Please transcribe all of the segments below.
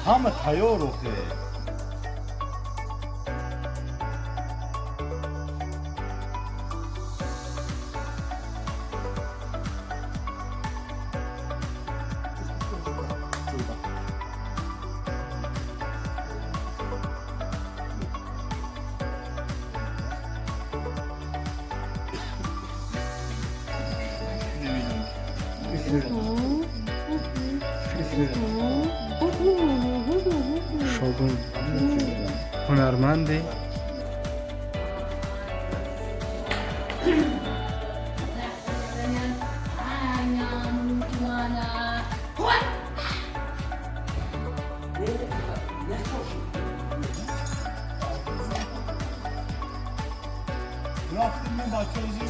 Ҳама тайёр охе. Шогун ҳунарманде. Рафтем, мо бачаҳо.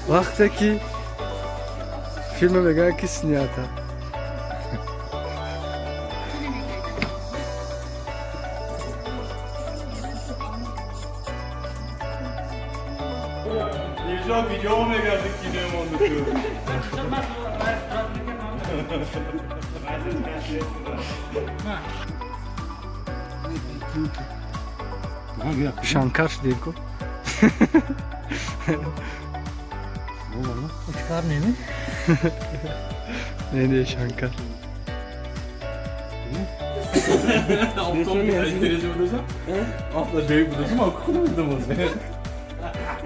Вақте ки филма мегӯянд, ки снято. Ильжон видео мегарди, кино монду ту. Шанкар шудем ку. Учкар неми? Не, не, Шанкар. Afla devi budasım ama kudum.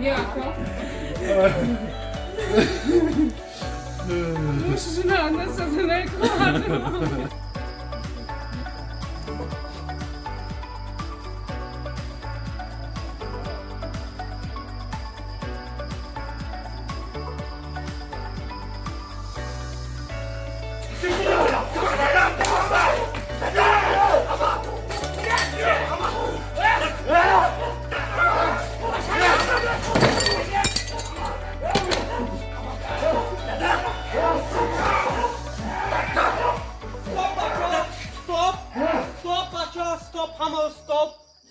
Ja, klopt. Moesten ze nou, net zoals een week.